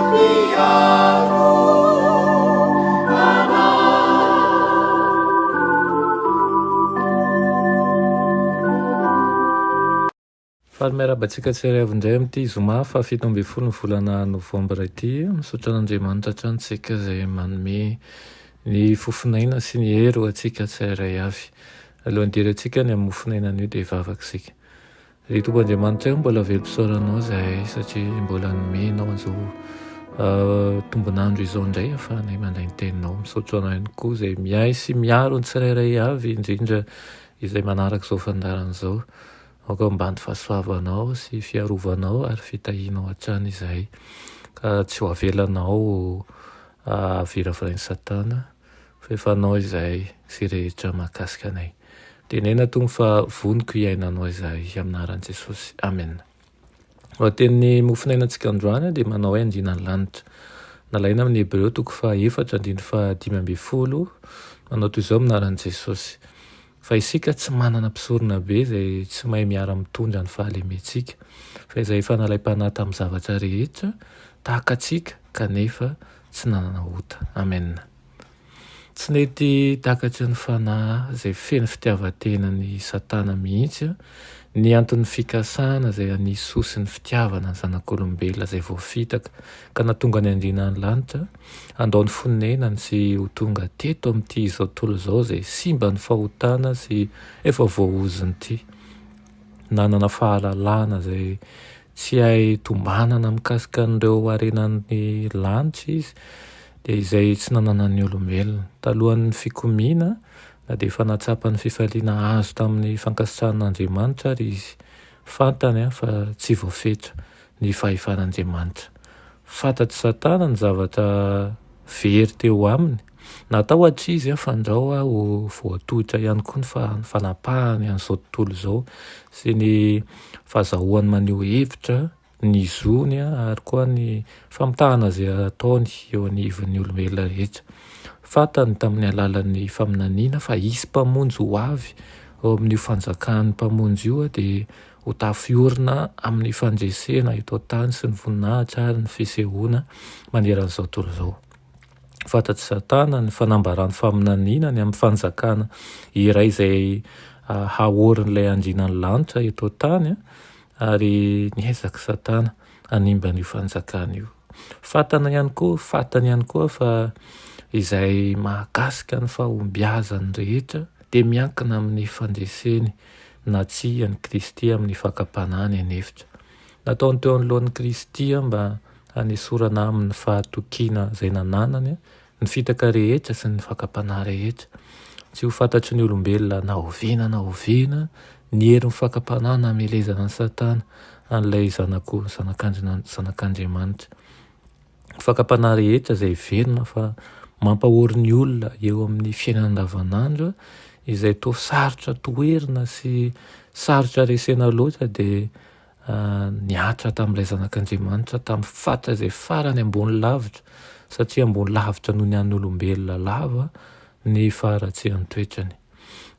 Mpiaro anay. Faly miarahaba antsika tsirairay avy indray amin'ity zoma faha 17 ny volana novambra ity. Misaotra an'Andriamanitra hatrany isika izay manome ny fofon'aina sy ny hery ho antsika tsirairay avy. Alohan'ny hidirantsika ny amin'ny mofon'aina anio dia hivavaka isika. Ry Tompo Andriamanitra ô, mbola velom-pisaoranao izahay satria mbola nomenao an'izao tombon'andro izao indray ahafahanay mandray ny teninao. Misaotra anao ihany koa izay miahy sy miaro ny tsirairay avy, indrindra izay manaraka izao fandaharana izao. Aoka ho ambany fahasoavanao sy fiarovanao ary fitahianao hatrany izahay, ka tsy ho avelanao haviravirain'i Satana, fa efa Anao izahay sy rehetra mahakasika anay. Tenena Tompo fa voniko hiaina Anao izahay, amin'ny anaran'i Jesosy. Amena. Lohatenin'ny mofonainantsika androany dia manao hoe Andriana ny lanitra. Nalaina amin'ny Hebreo toko faha-4 andininy faha-15, manao toy izao amin'ny anaran'i Jesosy. Fa isika tsy manana mpisoronabe izay tsy mahay miara-mitondra ny fahalementsika, fa izay efa nalaim-panahy tamin'ny zavatra rehetra, tahaka antsika, kanefa tsy nanana ota. Amena. Tsy nety takatry ny fanahy izay feno fitiavan-tenan'i Satana mihitsy ny anton'ny fikasana izay hanisy soa sy ny fitiavana ny zanak'olombelona izay voafitaka ka nahatonga ny andriana ny lanitra handao ny fonenany sy ho tonga teto amin'ity izao tontolo izao izay simba ny fahotana sy efa voaozon'ity. Nanana fahalalana izay tsy hay tombanana mikasika an'ireo harenan'ny lanitra izy, dia izay tsy nananan'ny olombelona. Talohan'ny fikomiana, na dia efa nahatsapa ny fifaliana azo tamin'ny fankasitrahan'Andriamanitra ary izy, fantany fa tsy voafetra ny fahefan'Andriamanitra. Fantatr'i Satana ny zavatra very teo aminy. Natahotra izy fandrao ho voatohitra ihany koa ny fanapahany an'izao tontolo izao sy ny fahazahoany maneho hevitra, ny zony ary koa ny famitahana izay ataony eo anivon'ny olombelona rehetra. Fantany tamin'ny alalan'ny faminaniana fa hisy Mpamonjy ho avy ao amin'io fanjakan'ny Mpamonjy io dia ho tafiorina amin'ny fandresena eto an-tany sy ny voninahitra ary ny fisehoana manerana izao tontolo izao. Fantatr'i Satana ny fanambaran'ny faminaniana ny amin'ny fanjakana iray izay haorin'ilay andrianan'ny lanitra eto an-tany ary niezaka Satana hanimba an'io fanjakana io. Fantany ihany koa, fantany ihany koa fa izay mahakasika ny fahombiazany rehetra dia miankina amin'ny fandreseny na tsia an'i Kristy amin'ny fakam-panahy ny an'efitra. Nataony teo anoloan'i Kristy mba hanesorana aminy ny fahatokiana izay nananany, ny fitaka rehetra sy ny fakam-panahy rehetra. Tsy ho fantatry ny olombelona na oviana na oviana ny herin'ny fakam-panahy namelezana an'i Satana, an'ilay Zanako, Zanak'Andriamanitra. Ny fakam-panahy rehetra izay heverina fa mampahory ny olona eo amin'ny fiainana andavanandro, izay toa sarotra toherina sy sarotra resena loatra dia nihatra tamin'ilay Zanak'Andriamanitra tamin'ny fatra izay farany ambony lavitra, satria ambony lavitra noho ny an'ny olombelona lava ny faharatsian-toetrany.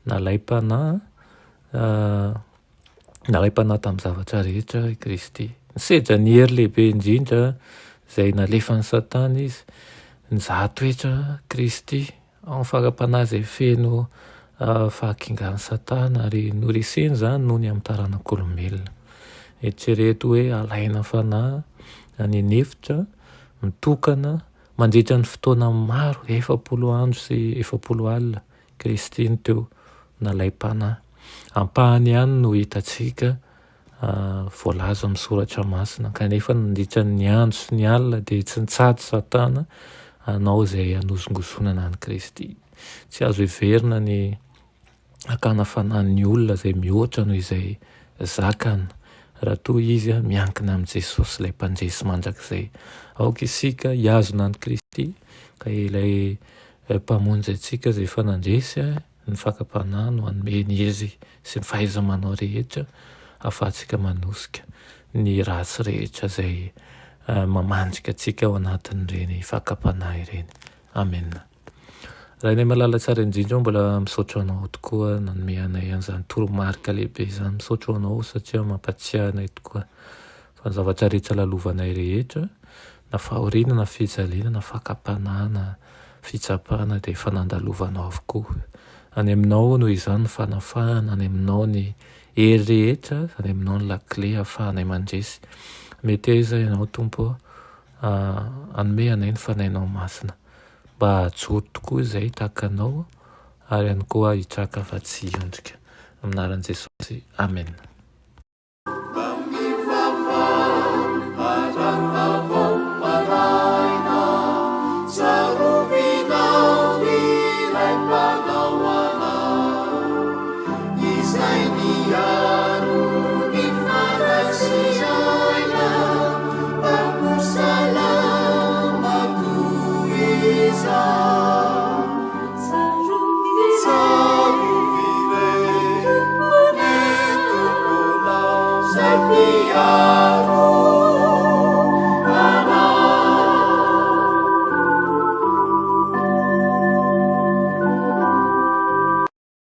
Nalaim-panahy Nalaim-panahy tamin'ny zavatra rehetra i Kristy. Nisedra ny hery lehibe indrindra izay nalefan'i Satana izy. Nizaha toetra Kristy ao amin'ny fakam-panahy izay feno fahakingan'i Satana ary noreseny izany noho ny amin'ny taranak'olombelona. Eritrereto hoe alaina fanahy any an'efitra, mitokana mandritra ny fotoana maro, 40 andro sy 40 alina. Kristy no teo nalaim-panahy. Ampahany ihany no hitantsika voalaza amin'ny soratra masina, kanefa nandritra ny andro sy ny alina dia tsy nitsahatra Satana hanao izay hanozongozonana an'i Kristy. Tsy azo heverina ny hakana fanahy ny olona izay mihoatra noho izay zakany raha toa izy miankina amin'i Jesosy ilay Mpandresy mandrakizay. Aoka isika hihazona an'i Kristy ka ilay Mpamonjy antsika izay efa nandresy ny fakam-panahy no hanome ny hery sy ny fahaiza-manao rehetra ahafahantsika manosika ny ratsy rehetra izay mamandrika antsika ao anatin'ireny fakam-panahy ireny. Amena. Rainay malala tsara indrindra ô, mbola misaotra anao tokoa nanome anay an'izany toromarika lehibe izany. Misaotra anao satria mampatsiahy anay tokoa fa ny zavatra rehetra lalovanay rehetra. Na fahoriana na fijaliana na fakam-panahy na fitsapana dia efa nandalovanao avokoa. Any aminao noho izany ny fanafahana, any aminao ny hery rehetra, any aminao ny lakile ahafahanay mandresy. Meteza ianao Tompo ô, hanome anay ny Fanahinao Masina mba hahajoro tokoa izay tahaka anao ary ihany koa hitraka fa tsy hiondrika. Amin'ny anaran'i Jesosy, Amena.